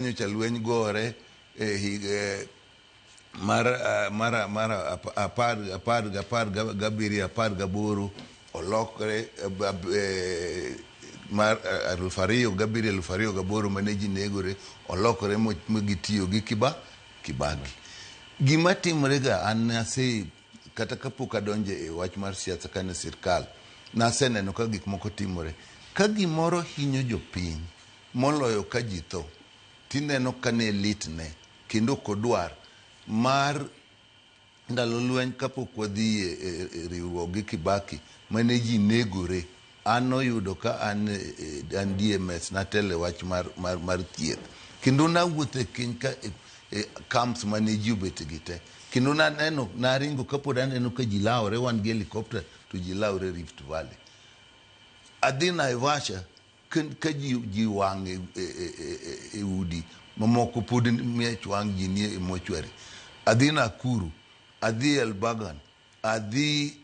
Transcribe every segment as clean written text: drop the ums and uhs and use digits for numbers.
Nyocha lweny gore e higa mar mar apar apar apar gabiriyo 18 olokre mar 2007 2008 mane ji negore olokore ma gitiyo gi Kibaki. Gima timore ga an ase kata kapok adonjo e wach mar siasa kane sirkal naseneno ka gik moko timore. Ka gimoro hinyo jopiny moloyo ka ji tho, tineno ka ne litne kendo ok odwar mar ndalo lweny kapok wadhi e riwruok gi Kibaki mane ji negore. An noyudo ka an, an DMS natelo e wach mar thieth kendo nawuotho e keny ka e camps mane ji obete gi te kendo naneno naringo kapod aneno ka ji lawore wan gi helicopter to ji lawore Rift Valley. Adhi Naivasha ka ji wang' e udi mamoko pod miech wang' ji nie mochwari. Adhi Nakuru, adhi Elburgon, adhi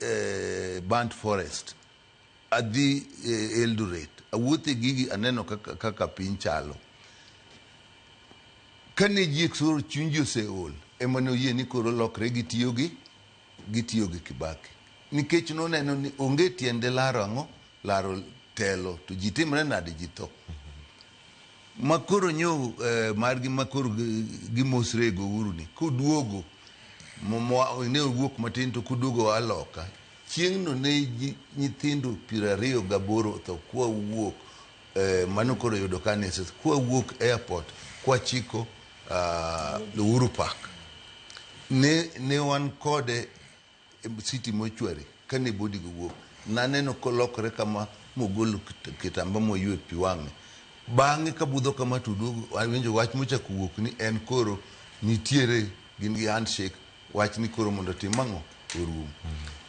Burnt Forest, adhi Eldoret. Awuothe gigi aneno kaka piny chalo. Kane ji koro chuny ji oseol, ema ne oyie ni koro lokre gitiyo gi Kibaki. Nikech noneno ni onge tiende laro ang'o? Laro telo to ji timre nade ji tho. Ma koro nyo margi ma koro gimosre go Uhuru ni koduogo ne owuok matin to koduogo aloka. Chieng'no ne nyithindo 28 otho kwawuok mano koro yudo ka ne kwawuok airport kwachiko Uhuru Park. Ne wan kode City Mortuary kane body go wuok. Naneno kolokore kama mogolo kitamba moywe pi wang'e. Bang'e ka budho kama to oduogo awinjo wach mochako wuok ni en koro nitiere gin gi handshake wach ni koro mondo otim ang'o orum.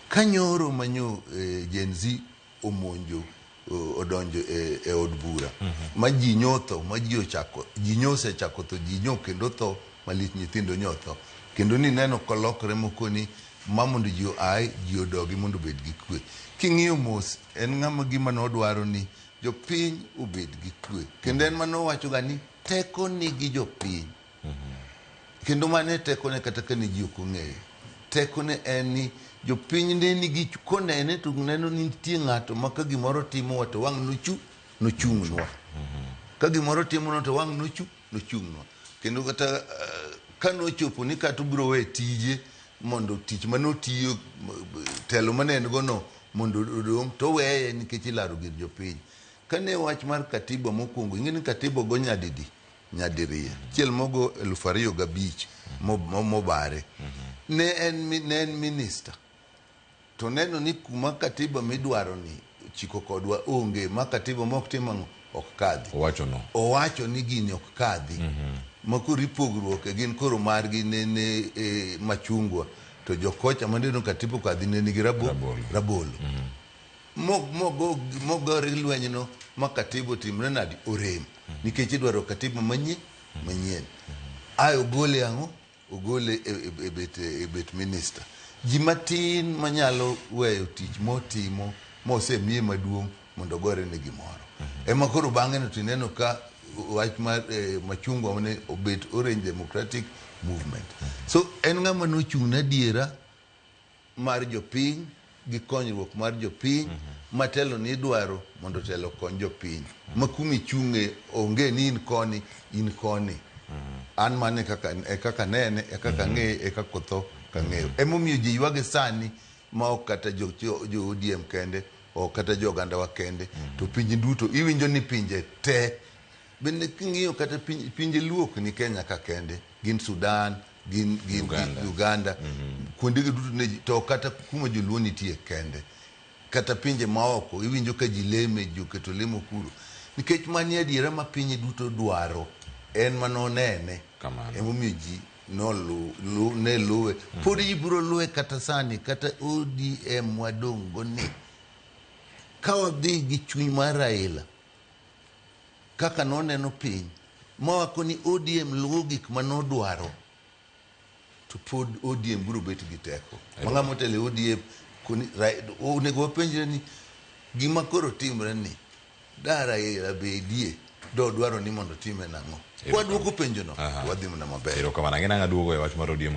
Ka nyoro manyo Gen Z omonjo odonjo e od bura ma ji nyotho ma ji ochako ji nyosechako tho ji nyo kendo tho malich nyithindo nyotho kendo ni neno kolokre mokoni ma mondo ji oae ji odogi mondo obed gi kwe. King'iyo mos en ng'ama gima nodwaro ni jopiny obed gi kwe kendo en manowacho ga ni teko nigi jopiny. Kendo mano e tekone kata ka ne ji ok ong'eyo. Tekone en ni jopiny ne nigi konene to neno ni nitie ng'ato ma ka gimoro timowa to wang' nochung'nwa. Ka gimoro timonwa to wang' nochung'nwa. Kendo kata ka nochopo ni kata obiro we tije mondo tich manotiyo telo mane en go no mondo odong' to oweye nikech ilaro gir jopiny. Kane wach mar katiba mokwongo, ing'e ni katiba ogo nyadidi? Nyadiriyo. Achiel mogo 2005 mobare. Ne en minister. To neno ni kuma katiba midwaro ni chiko kodwa onge, ma katiba mok tim ang'o? Ok kadhi. Owacho no. Owacho ni gini ok kadhi. Ma koro ipogruok e gin koro margi ne machungwa to jokocha maneno katiba okadhi ne nigi rabolo. Mogore lwenyno ma katiba otimre nadi orem. Nikech idwaro katiba manyien. Ae ogole ang'o? Ogole e bet minister. Ji matin manyalo weyo tich motimo mosemiye maduong' mondo ogore ne gimoro. Ema koro bang'e no tineno ka wach mar machungwa ne obet Orange Democratic Movement. So en ng'ama nochung' ne adiera mar jopiny gi konyruok mar jopiny matelo ni idwaro mondo telo okony jopiny. Ma kuma ichung'e onge ni in koni, in koni. An mano e kaka nene, e kaka ang'eye, e kaka otho kang'eyo. Emomiyo ji ywage sani ma ok kata jo ODM kende, ok kata jo ogandawa kende, to pinje duto. Iwinjo ni pinje te. Bende king'iyo kata pinje Luo ok ni Kenya ka kende, gin Sudan, gin Uganda. Kuondegi duto ne ji, to kata kuma joluo nitie kende. Kata pinje maoko, iwinjo ka ji leme, ji oketo lemo kuro. Nikech mani adiera ma piny duto dwaro, en manonene. Emomiyo ji ne luwe. Pod ji biro luwe kata sani, kata ODM wadong' go ni. Ka wadhi gi chuny mar Raila, kaka noneno piny, mawako ni ODM luwo gik manodwaro, to pod ODM biro bet gi teko. Ma ng'ama otelo e ODM, onego wapenjre ni gima koro timre ni, da Raila bedie, dodwaro ni mondo time nang'o? Kwaduoko penjono, to wadhi mana maber. Erokamano. Ang'e nang'a duogo e wach mar ODM ka.